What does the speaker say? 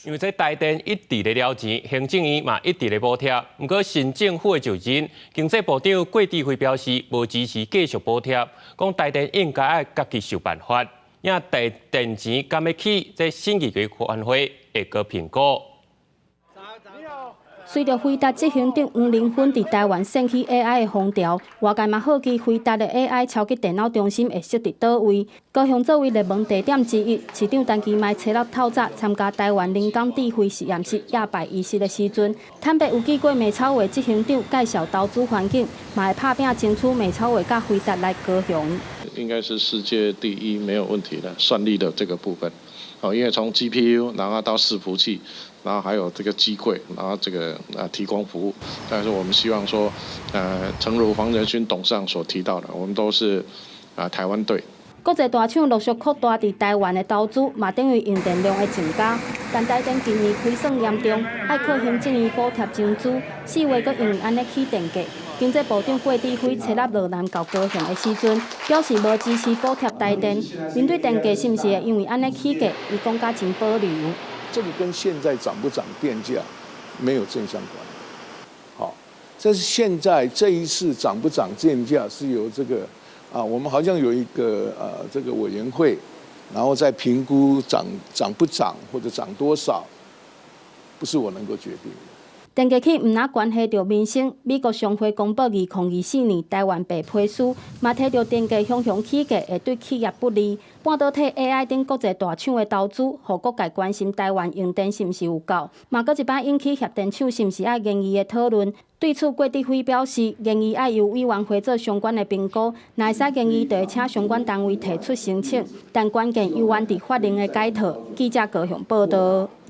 因為這台電一直咧撩錢，行政院嘛一直咧補貼。毋過新政府的就任，經濟部長郭智輝表示，無支持繼續補貼，講台電應該愛家己想辦法。也電電錢敢欲起，這審議委員會會閣評估。隨著輝達執行長黃仁勳佇台灣掀起 AI 的風潮，外界嘛好奇輝達的 AI 超級電腦中心會設佇佗位。高雄作為熱門地點之一，市長陳其邁初六透早參加台灣人工智慧實驗室謁拜儀式的時陣，坦白有見過麥草畫執行長介紹投資環境，嘛會拍拚爭取麥草畫佮輝達來高雄。應該是世界第一，沒有問題的算力的這個部分。哦，因為從 GPU 然後到伺服器，然後還有這個機櫃，然後這個啊提供服務。但是我們希望說，誠如黃仁勳董事長所提到的，我們都是啊台灣隊。國際大廠陸續擴大佇台灣的投資，嘛等於用電量的增加。但台電近年虧損嚴重，愛靠行政院補貼增資，4月閣因為按呢起電價。經濟部長郭智輝初六落南到高雄的時陣，表示無支持補貼台電。面對電價是毋是會因為按呢起價，伊講甲真保留。這個跟現在漲不漲電價沒有正相關。好，這是現在這一次漲不漲電價是由這個啊，我們好像有一個這個委員會，然後再評估漲漲不漲或者漲多少，不是我能夠決定的。電價起毋但關係著民生，美國商會公布2024年台灣白皮書，嘛提著電價雄雄起價會對企業不利。半導體 AI 等國際大廠的投資，予各界關心台灣用電是毋是有夠，嘛閣一擺引起核電廠是毋是愛延役的討論。對此，郭智輝表示，延役愛由委員會做相關的評估，若會使延役，就會請相關單位提出申請，但關鍵猶原佇法令的改套。記者高雄報道。